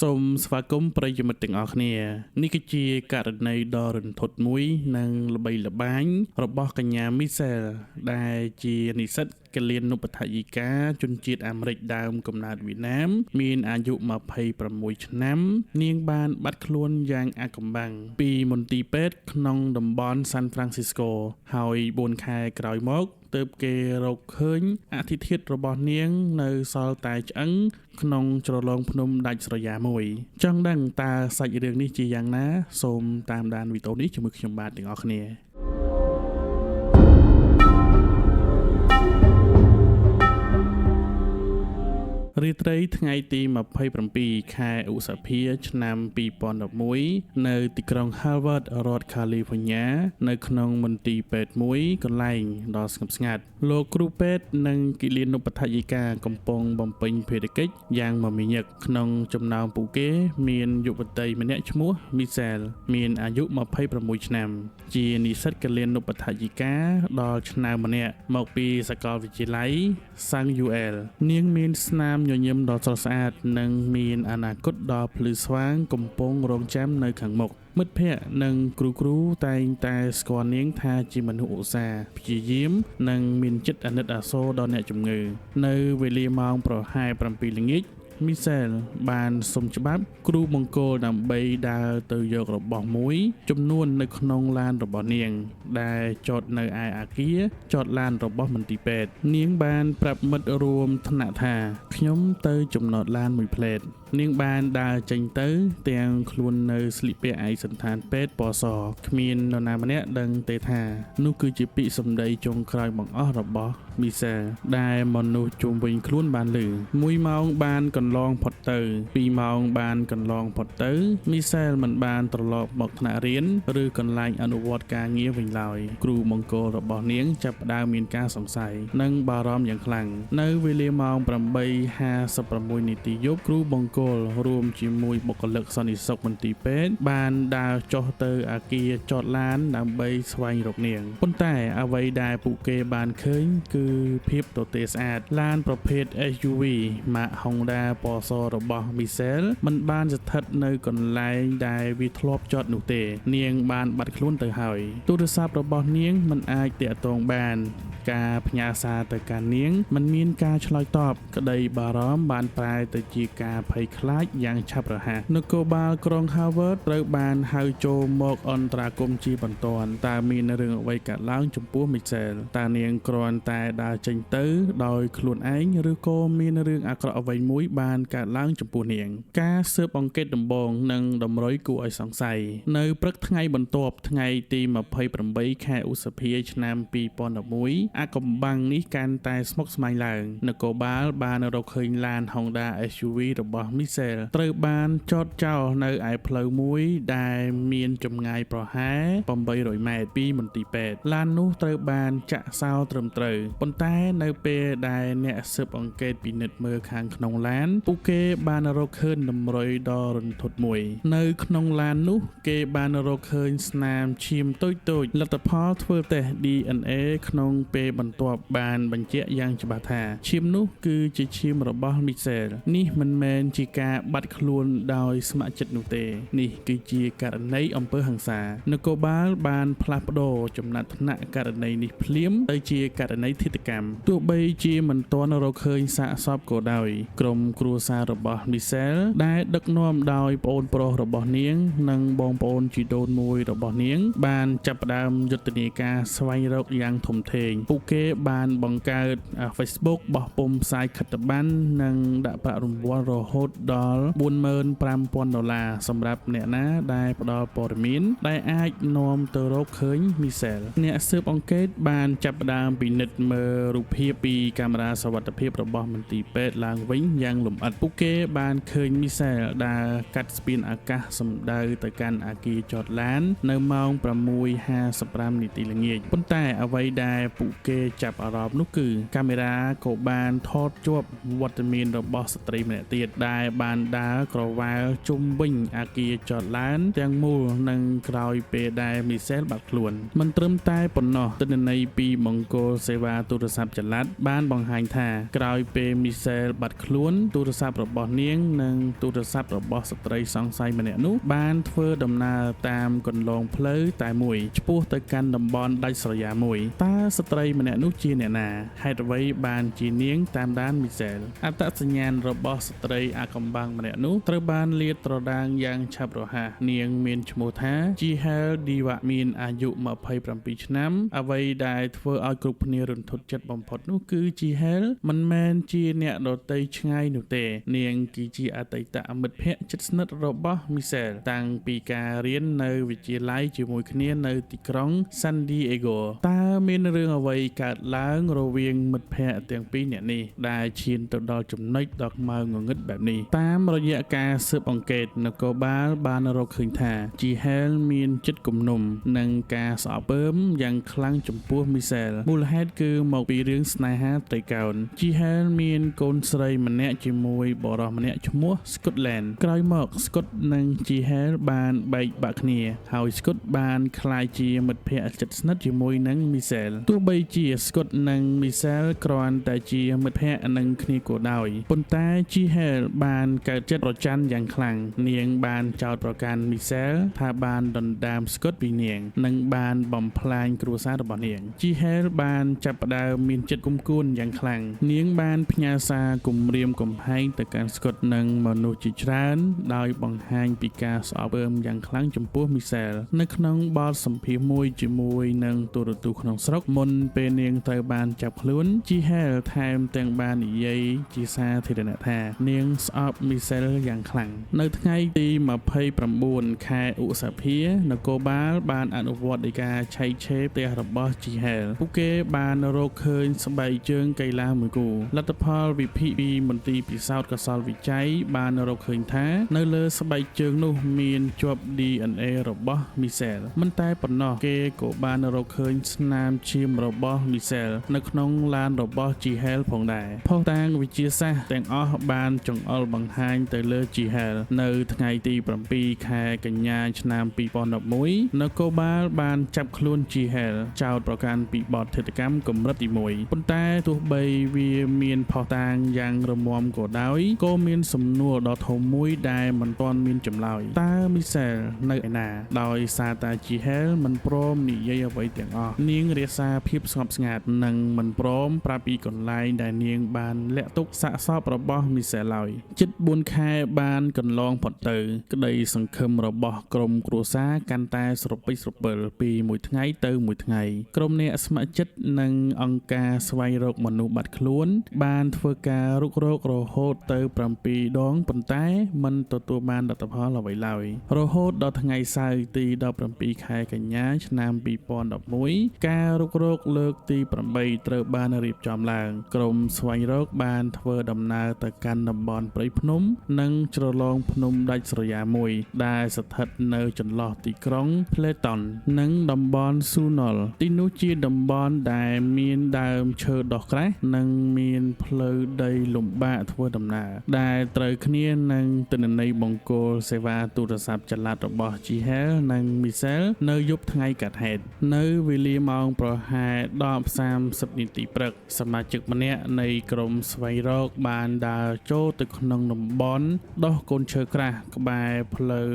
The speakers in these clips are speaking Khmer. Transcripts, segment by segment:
សូមស្វាគមន៍ប្រិយមិត្តទាំងអស់គ្នានេះគឺជាករណីដ៏រន្ធត់មួយនិងល្បីល្បាញរបស់កញ្ញាមីសែលដែលជានិស្សិតគិលានុបដ្ឋាយិកាជនជាតិអាមេរិកដើមកំណើតវៀតណាមមានអាយុ26ឆ្នាំនាងបានបាត់ខ្លួនយ៉ាងអាថ៌កំបាំងពីមន្ទីរពេទ្យក្នុងតំបន់សាន់ហ្វ្រាន់ស៊ីស្កូហើយ4ខែក្រោយមកទើបគេរកឃើញអដ្ឋិធាតុរបស់នាងនៅសល់តែឆ្អឹងក្នុងជ្រលងភ្នំដាច់ស្រយាលមួយចង់ដឹងតើសាច់រឿងនេះជាយ៉ាងណាសូមតាមដានវីដេអូនេះជាមួយខ្ញុំបាទទាំងអស់គ្នារាត្រីថ្ងៃទី27ខែឧសភាឆ្នាំ2011នៅទីក្រុង Harvard រដ្ឋ California នៅក្នុងមន្ទីរពេទ្យមួយកន្លែងដ៏ស្ងប់ស្ងាត់លោកគ្រូពេទ្យនិងគិលានុបដ្ឋាយិកាកំពុងបំពេញភារកិច្ចយ៉ាងមមាញឹកក្នុងចំណោមពួកគេមានយុវតីម្នាក់ឈ្មោះមីសែលមានអាយុ26ឆ្នាំជានិស្សិតគិលានុបដ្ឋាយិកាដ៏ឆ្នើមម្នាក់មកពីសាកលវិទ្យាល័យសាំងយូអែលនាងមានស្នាមញញឹមដ៏ស្រស់ស្អាតនិងមានអនាគតដ៏ភ្លឺស្វាងកំពុងរងចាំនៅខាងមុខមិត្តភ័ក្តិនិងគ្រូៗតែងតែស្គាល់នាងថាជាមនុស្សឧស្សាហ៍ព្យាយាមនិងមានចិត្តអាណិតអាសូរដល់អ្នកជំងឺនៅវេលាម៉ោងប្រហែល7ល្ងាចមីសែលបានសុំច្បាប់គ្រូបង្គោលដើម្បីដើរទៅយករបស់មួយចំនួននៅក្នុងឡានរបស់នាងដែលចតនៅឯអាគារចតឡានរបស់មន្ទីរពេទ្យនាងបានប្រាប់មិត្តរួមថ្នាក់ថាខ្ញុំទៅចំណតឡានមួយផ្លែតនាងបានដើរចេញទៅទាំងខ្លួននៅស្លៀកពាក់ឯកសណ្ឋានពេទ្យពណ៌សគ្មាននរណាម្នាក់ដឹងទេថានោះគឺជាពាក្យសម្ដីចុងក្រោយបង្អស់របស់មីសែលដែលមនុស្សជុំវិញខ្លួនបានឮ1ម៉ោងបានកន្លងផុតទៅ2ម៉ោងបានកន្លងផុតទៅមីសែលមិនបានត្រឡប់មកថ្នាក់រៀនឬកន្លែងអនុវត្តការងារវិញឡើយគ្រូបង្គោលរបស់នាងចាប់ផ្ដើមមានការសង្ស័យនិងបារម្ភយ៉ាងខ្លាំងនៅវេលាម៉ោង 8:56 នាទីយប់គ្រូបង្គោលរួមជាមួយបុគ្គលិកសន្តិសុខមន្ទីរពេទ្យបានដើរចុះទៅអាគារចតឡានដើម្បីស្វែងរកនាងប៉ុន្តែអ្វីដែលពួកគេបានឃើញគឺភាពទទេស្អាតឡានប្រភេទ SUV ម៉ាក Honda ពណ៌សរបស់មីសែលមិនបានស្ថិតនៅកន្លែងដែលវាធ្លាប់ចតនោះទេនាងបានបាត់ខ្លួនទៅហើយទូរស័ព្ទរបស់នាងមិនអាចទាក់ទងបានការផ្ញើសារទៅកាន់នាងមិនមានការឆ្លើយតបក្តីបារម្ភបានប្រែទៅជាការភ័យខ្លាចយ៉ាងឆាប់រហ័សនគរបាលក្រុង Harvard ត្រូវបានហៅចូលមកអន្តរាគមន៍ជាបន្ទាន់តើមានរឿងអ្វីកើតឡើងចំពោះមីសែលតើនាងគ្រាន់តែដើរចេញទៅដោយខ្លួនឯងឬក៏មានរឿងអាក្រក់អ្វីមួយបានកើតឡើងចំពោះនាងការស៊ើបអង្កេតដំបូងនិងតម្រុយគួរឲ្យសង្ស័យនៅព្រឹកថ្ងៃបន្ទាប់ថ្ងៃទី28ខែឧសភាឆ្នាំ2011អាកំបាំងនេះកាន់តែស្មុគស្មាញឡើងនគរបាលបានរកឃើញឡាន Honda SUV របស់មីសែលត្រូវបានចតចោលនៅឯផ្លូវមួយដែលមានចម្ងាយប្រហែល800ម៉ែត្រពីមន្ទីរពេទ្យឡាននោះត្រូវបានចាក់សោត្រឹមត្រូវប៉ុន្តែនៅពេលដែលអ្នកស៊ើបអង្កេតពិនិត្យមើលខាងក្នុងឡានពួកគេបានរកឃើញតម្រុយដ៏រន្ធត់មួយនៅក្នុងឡាននោះគេបានរកឃើញស្នាមឈាមតូចៗលទ្ធផលធ្វើតេស្ត DNA ក្នុងពេលបន្ទាប់បានបញ្ជាក់យ៉ាងច្បាស់ថាឈាមនោះគឺជាឈាមរបស់មីសែលនេះមិនមែនជាការបាត់ខ្លួនដោយស្ម័គ្រចិត្តនោះទេនេះគឺជាករណីអំពើហិង្សានគរបាលបានផ្លាស់ប្ដូរចំណាត់ថ្នាក់ករណីនេះភ្លាមទៅជាករណីឃាតកម្មទោះបីជាមិនទាន់រកឃើញសាកសពក៏ដោយក្រុមគ្រួសាររបស់មីសែលដែលដឹកនាំដោយប្អូនប្រុសរបស់នាងនិងបងប្អូនជីដូនមួយរបស់នាងបានចាប់ផ្ដើមយុទ្ធនាការស្វែងរកយ៉ាងធំធេងពួកគេបានបង្កើត Facebook បោះពុម្ពផ្សាយខិត្តប័ណ្ណនិងដាក់ប្រាក់រង្វាន់រហូតដល់ 45,000 ដុល្លារសម្រាប់អ្នកណាដែលផ្ដល់ព័ត៌មានដែលអាចនាំទៅរកឃើញមីសែលអ្នកស៊ើបអង្កេតបានចាប់ផ្ដើមពិនិត្យមើលរូបភាពពីកាមេរ៉ាសុវត្ថិភាពរបស់មន្ទីរពេទ្យឡើងវិញយ៉ាងលម្អិតពួកគេបានឃើញមីសែលដើរកាត់ស្ពានអាកាសសម្ដៅទៅកាន់អាគារចតឡាននៅម៉ោង 6:55 នាទីល្ងាចប៉ុន្តែអ្វីដែលពួក គេចាប់អារម្មណ៍នោះគឺកាមេរ៉ាក៏បានថតជាប់វត្តមានរបស់ស្ត្រីម្នាក់ទៀតដែលបានដើរក្រវ៉ាលជុំវិញអាគារចតឡានទាំងមូលនិងក្រោយពេលដែលមីសែលបាត់ខ្លួនមិនត្រឹមតែប៉ុណ្ណោះទិន្នន័យពីមង្គលសេវាទូរស័ព្ទចល័តបានបង្ហាញថាក្រោយពេលមីសែលបាត់ខ្លួនទូរស័ព្ទរបស់នាងនិងទូរស័ព្ទរបស់ស្ត្រីសង្ស័យម្នាក់នោះបានធ្វើដំណើរតាមកន្លងផ្លូវតែមួយឆ្ពោះទៅកាន់តំបន់ដាច់ស្រយាលមួយតើស្ត្រីម្នាក់នោះជាអ្នកណាហេតុអ្វីបានជានាងតាមដានមីសែលអត្តសញ្ញាណរបស់ស្ត្រីអាកំបាំងម្នាក់នោះត្រូវបានលាតត្រដាងយ៉ាងឆាប់រហ័សនាងមានឈ្មោះថាជីហែលឌីវ៉ាមានអាយុ27ឆ្នាំអ្វីដែលធ្វើឲ្យគ្រប់គ្នារន្ធត់ចិត្តបំផុតនោះគឺជីហែលមិនមែនជាអ្នកដទៃឆ្ងាយនោះទេនាងគឺជាអតីតមិត្តភក្តិជិតស្និទ្ធរបស់មីសែលតាំងពីការរៀននៅវិទ្យាល័យជាមួយគ្នានៅទីក្រុងសាន់ឌីអេហ្គោតើមានរឿងអ្វីកើតឡើងរវាងមិត្តភក្តិទាំងពីរនាក់នេះដែលឈានទៅដល់ចំណុចដ៏ខ្មៅងងឹតបែបនេះតាមរយៈការស៊ើបអង្កេតនគរបាលបានរកឃើញថាជីហែលមានចិត្តគំនុំនិងការស្អប់ពើមយ៉ាងខ្លាំងចំពោះមីសែលមូលហេតុគឺមកពីរឿងស្នេហាត្រីកោណជីហែលមានកូនស្រីម្នាក់ជាមួយបុរសម្នាក់ឈ្មោះស្កុតឡែនក្រោយមកស្កុតនិងជីហែលបានបែកបាក់គ្នាហើយស្កុតបានក្លាយជាមិត្តភក្តិជិតស្និទ្ធជាមួយនឹងមីសែលទោះបីជាស្កុតនិងមីសែលគ្រាន់តែជាមិត្តភក្តិនឹងគ្នាក៏ដោយប៉ុន្តែជីហែលបានកើតចិត្តប្រច័ណ្ឌយ៉ាងខ្លាំងនាងបានចោទប្រកាន់មីសែលថាបានដណ្ដើមស្កុតពីនាងនិងបានបំផ្លាញគ្រួសាររបស់នាងជីហែលបានចាប់ផ្ដើមមានចិត្តគុំគួនយ៉ាងខ្លាំងនាងបានផ្ញើសារគំរាមកំហែងទៅកាន់ស្កុតនិងមនុស្សជាច្រើនដោយបង្ហាញពីការស្អប់ពើមយ៉ាងខ្លាំងចំពោះមីសែលនៅក្នុងបទសម្ភាសន៍មួយជាមួយនឹងទូរទស្សន៍ក្នុងស្រុកមុនពេលនាងត្រូវបានចាប់ខ្លួនជីហែលថែមទាំងបាននិយាយជាសាធារណៈថានាងស្អប់មីសែលយ៉ាងខ្លាំងនៅថ្ងៃទី29ខែឧសភានគរបាលបានអនុវត្តដីកាឆែកឆេរផ្ទះរបស់ជីហែលពួកគេបានរកឃើញស្បែកជើងកីឡាមួយគូលទ្ធផលវិភាគពីមន្ទីរពិសោធន៍កសលវិច័យបានរកឃើញថានៅលើស្បែកជើងនោះមានជាប់ DNA របស់មីសែលមិនតែប៉ុណ្ណោះគេក៏បានរកឃើញស្នាមឈាមរបស់មីសែលនៅក្នុងឡានរបស់ជីហែលផងដែរភស្តុតាងវិទ្យាសាស្ត្រទាំងអស់បានចង្អុលបង្ហាញទៅលើជីហែលនៅថ្ងៃទី7ខែកញ្ញាឆ្នាំ2011នគរបាលបានចាប់ខ្លួនជីហែលចោទប្រកាន់ពីបទឃាតកម្មកម្រិតទី1ប៉ុន្តែទោះបីវាមានភស្តុតាងយ៉ាងរឹងមាំក៏ដោយក៏មានសំណួរដ៏ធំមួយដែលមិនទាន់មានចម្លើយតើមីសែលនៅឯណាដោយសារតែជីហែលមិនព្រមនិយាយអ្វីទាំងអស់នាងរក្សាភាពស្ងប់ស្ងាត់និងមិនព្រមប្រាប់ពីកន្លែងដែលនាងបានលាក់ទុកសាកសពរបស់មីសែលឡើយជិត4ខែបានកន្លងផុតទៅក្តីសង្ឃឹមរបស់ក្រុមគ្រួសារកាន់តែស្រពេចស្រពិលពីមួយថ្ងៃទៅមួយថ្ងៃក្រុមអ្នកស្ម័គ្រចិត្តនិងអង្គការស្វែងរកមនុស្សបាត់ខ្លួនបានធ្វើការរុករករហូតទៅ7ដងប៉ុន្តែមិនទទួលបានលទ្ធផលអ្វីឡើយរហូតដល់ថ្ងៃសៅរ៍ទី17ខែកញ្ញាឆ្នាំ2011ការរុករកលើកទី8ត្រូវបានរៀបចំឡើងក្រុមស្វែងរកបានធ្វើដំណើរទៅកាន់តំបន់ព្រៃភ្នំនិងជ្រលងភ្នំដាច់ស្រយាលមួយដែលស្ថិតនៅចន្លោះទីក្រុងផ្លេតុននិងតំបន់ស៊ូណុលទីនោះជាតំបន់ដែលមានដើមឈើដុះក្រាស់និងមានផ្លូវដីលំបាកធ្វើដំណើរដែលត្រូវគ្នានឹងទិន្នន័យបង្គោលសេវាទូរស័ព្ទចល័តរបស់ជីហែលនិងមីសែលនៅយប់ថ្ងៃកើតហេតុនៅវេលាម៉ោងប្រហែល10:30នាទីព្រឹកសមាជិកម្នាក់នៃក្រុមស្វែងរកបានដើរចូលទៅក្នុងតំបន់ដុះកូនឈើក្រាស់ក្បែរផ្លូវ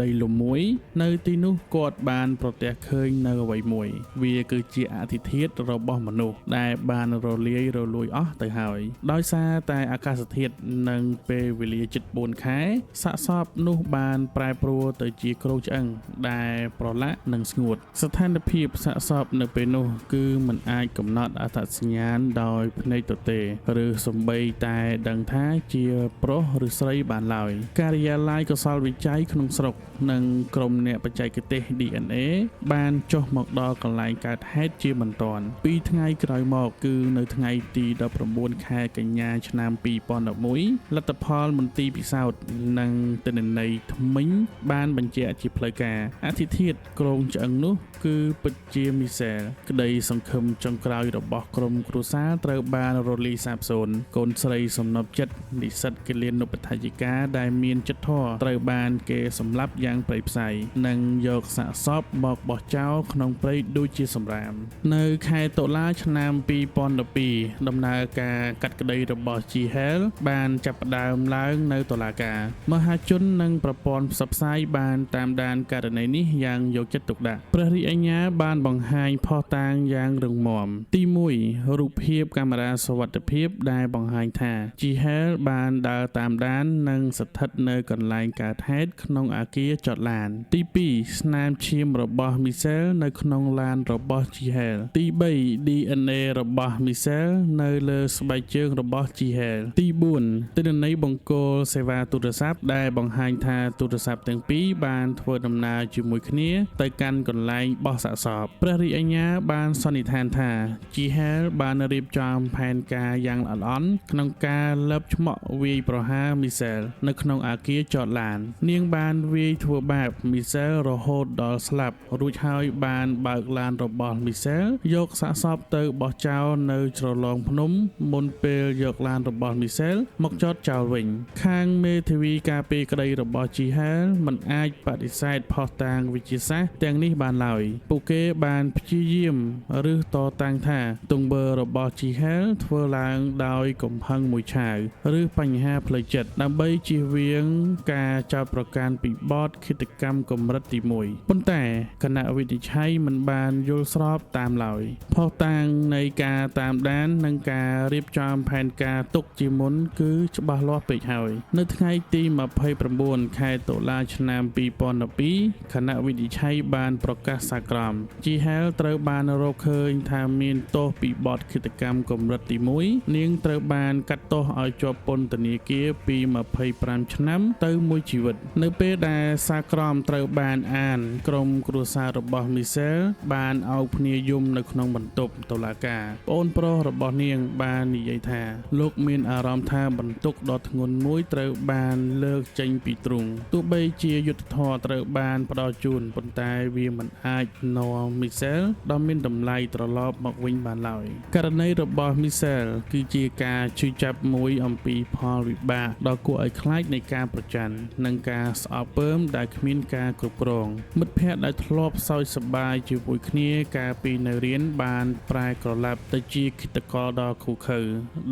ដីលំមួយនៅទីនោះគាត់បានប្រទះឃើញនៅអ្វីមួយវាគឺជាអធិធាតុរបស់មនុស្សដែលបានរលាយរលួយអស់ទៅហើយដោយសារតែអាកាសធាតុនិងពេលវេលាជិត4ខែសាកសពនោះបានប្រែប្រួលទៅជាគ្រោងឆ្អឹងដែលប្រឡាក់និងស្ងួតស្ថានភាពសាកសពនៅពេលនោះគឺមិនអាចកំណត់អត្តសញ្ញាណដោយភ្នែកទទេឬសូម្បីតែដឹងថាជាប្រុសឬស្រីបានឡើយការិយាល័យកសលវិច័យក្នុងស្រុកនិងក្រុមអ្នកបច្ចេកទេស DNA បានចុះមកដល់កន្លែងកើតហេតុជាបន្ទាន់2ថ្ងៃក្រោយមកគឺនៅថ្ងៃទី19ខែកញ្ញាឆ្នាំ2011លទ្ធផលមន្ទីរពិសោធន៍និងទិន្នន័យថ្មិញបានបញ្ជាក់ជាផ្លូវការអធិធាតុគ្រោងឆ្អឹងនោះគឺពិតជាមីសែលក្តីសង្ឃ ឃឹមចុងក្រោយរបស់ក្រុមគ្រួសារត្រូវបានរលាយសាបសូន្យកូនស្រីសំណប់ចិត្តនិស្សិតគិលានុបដ្ឋាយិកាដែលមានចិត្តធម៌ត្រូវបានគេសម្លាប់យ៉ាងព្រៃផ្សៃនិងយកសាកសពមកបោះចោលក្នុងព្រៃដូចជាសម្រាមនៅខែតុលាឆ្នាំ2012ដំណើរការកាត់ក្តីរបស់ Jihel បានចាប់ផ្ដើមឡើងនៅតុលាការមហាជននិងប្រព័ន្ធផ្សព្វផ្សាយបានតាមដានករណីនេះយ៉ាងយកចិត្តទុកដាក់ព្រះរាជអាជ្ញាបានបង្ហាញភស្តុតាងយ៉ាងរឹងមាំទី1រូបភាពកាមេរ៉ាសុវត្ថិភាពដែលបង្ហាញថា Jihel បានដើរតាមដាននិងស្ថិតនៅកន្លែងកើតហេតុក្នុងអគារចតឡានទី2ស្នាមឈាមរបស់ Michelle នៅក្នុងឡានរបស់ Jihel ទី3 DNA របស់ Michelle នៅលើស្បែកជើងរបស់ Jihel ទី4ទិន្នន័យបង្គោលសេវាទូរស័ព្ទដែលបង្ហាញថាទូរស័ព្ទទាំងពីរបានធ្វើដំណើរជាមួយគ្នាទៅកាន់កន្លែងបោះសាកសពព្រះរាជអាជ្ញាបានសន្និដ្ឋានថា Jihel បានរៀបចំផែនការយ៉ាងល្អិតល្អន់ក្នុងការលបឆ្មក់វាយប្រហារ Michelle នៅក្នុងអគារចតឡាននាងបានវាយធ្វើបាប Michelle រហូតដល់ស្លាប់រួចហើយបានបើកឡានរបស់ Michelle យកសាកសពទៅបោះចោលនៅជ្រលងភ្នំមុនពេលយកឡានរបស់ Michelle មកចតចោលវិញខាងមេធាវីការពារក្តីរបស់ Jihel មិនអាចបដិសេធភស្តុតាងវិទ្យាសាស្ត្រទាំងនេះបានឡើយពួកគេបានព្យាយាមឬតតាំងថាទង្វើរបស់ Jihel ធ្វើឡើងដោយកំហឹងមួយឆាវឬបញ្ហាផ្លូវចិត្តដើម្បីជៀសវាងការចោទប្រកាន់ពីបទឃាតកម្មកម្រិតទី1ប៉ុន្តែគណៈវិនិច្ឆ័យមិនបានយល់ស្របតាមឡើយភស្តុតាងនៃការតាមដាននិងការរៀបចំផែនការទុកជាមុនគឺច្បាស់លាស់ពេកហើយនៅថ្ងៃទី29ខែតុលាឆ្នាំ2012គណៈវិនិច្ឆ័យបានប្រកាសសាលក្រម Jihel ត្រូវបានរកឃើញថាមានទោសពីបទឃាតកម្មកម្រិតទី1នាងត្រូវបានកាត់ទោសឲ្យជាប់ពន្ធនាគារពី25ឆ្នាំទៅមួយជីវិតនៅពេលដែលសាលក្រមត្រូវបានអានក្រុមគ្រួសាររបស់ Michelle បានអោបគ្នាយំនៅក្នុងបន្ទប់តុលាការប្អូនប្រុសរបស់នាងបាននិយាយថាលោកមានអារម្មណ៍ថាបន្ទុកដ៏ធ្ងន់មួយត្រូវបានលើកចេញពីទ្រូងទោះបីជាយុត្តិធម៌ត្រូវបានផ្ដល់ជូនប៉ុន្តែវាមិនអាចនាំ Michelle ដ៏មានតម្លៃត្រឡប់មកវិញបានឡើយករណីរបស់ Michelle គឺជាការឈឺចាប់មួយអំពីផលវិបាកដ៏គួរឲ្យខ្លាចនៃការប្រច័ណ្ឌនិងការស្អប់ពើមដែលគ្មានការគ្រប់គ្រងមិត្តភ័ក្តិដែលធ្លាប់សើចសប្បាយជាមួយគ្នាកាលពីនៅរៀនបានប្រែក្រឡាប់ទៅជាឃាតករដ៏ឃោរឃៅ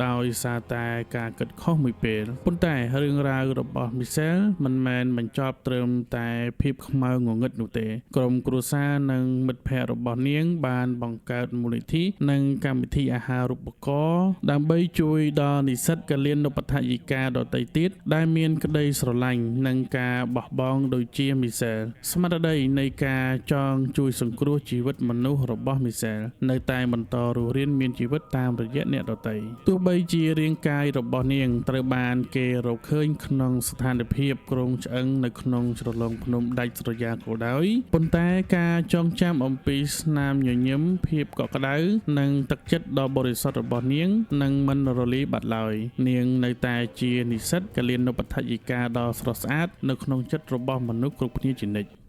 ដោយសារតែការគិតខុសមួយពេលប៉ុន្តែរឿងរ៉ាវរបស់ Michelle មិនមែនបញ្ចប់ត្រឹមតែភាពខ្មៅងងឹតនោះទេក្រុមគ្រួសារនិងមិត្តភ័ក្តិរបស់នាងបានបង្កើតមូលនិធិនិងកម្មវិធីអាហារូបករណ៍ដើម្បីជួយដល់និស្សិតគិលានុបដ្ឋាយិកាដទៃទៀតដែលមានក្តីស្រឡាញ់និងការបោះបង់ដូចជា Michelle ស្មារតីនៃការចង់ជួយសង្គ្រោះជីវិតមនុស្សរបស់ Michelle នៅតែបន្តរស់រានមានជីវិតតាមរយៈអ្នកដទៃទោះបីជារាងកាយរបស់នាងត្រូវបានគេរកឃើញក្នុងស្ថានភាពគ្រោងឆ្អឹងនៅក្នុងជ្រលងភ្នំដាច់ស្រយាលក៏ដោយប៉ុន្តែការចងចាំអំពីស្នាមញញឹមភាពកក់ក្ដៅនិងទឹកចិត្តដ៏បរិសុទ្ធរបស់នាងនឹងមិនរលាយបាត់ឡើយនាងនៅតែជានិស្សិតគិលានុបដ្ឋាយិកាដ៏ស្រស់ស្អាតនៅក្នុងចិត្តរបស់មនុស្សគ្រប់គ្នាជានិច្ច។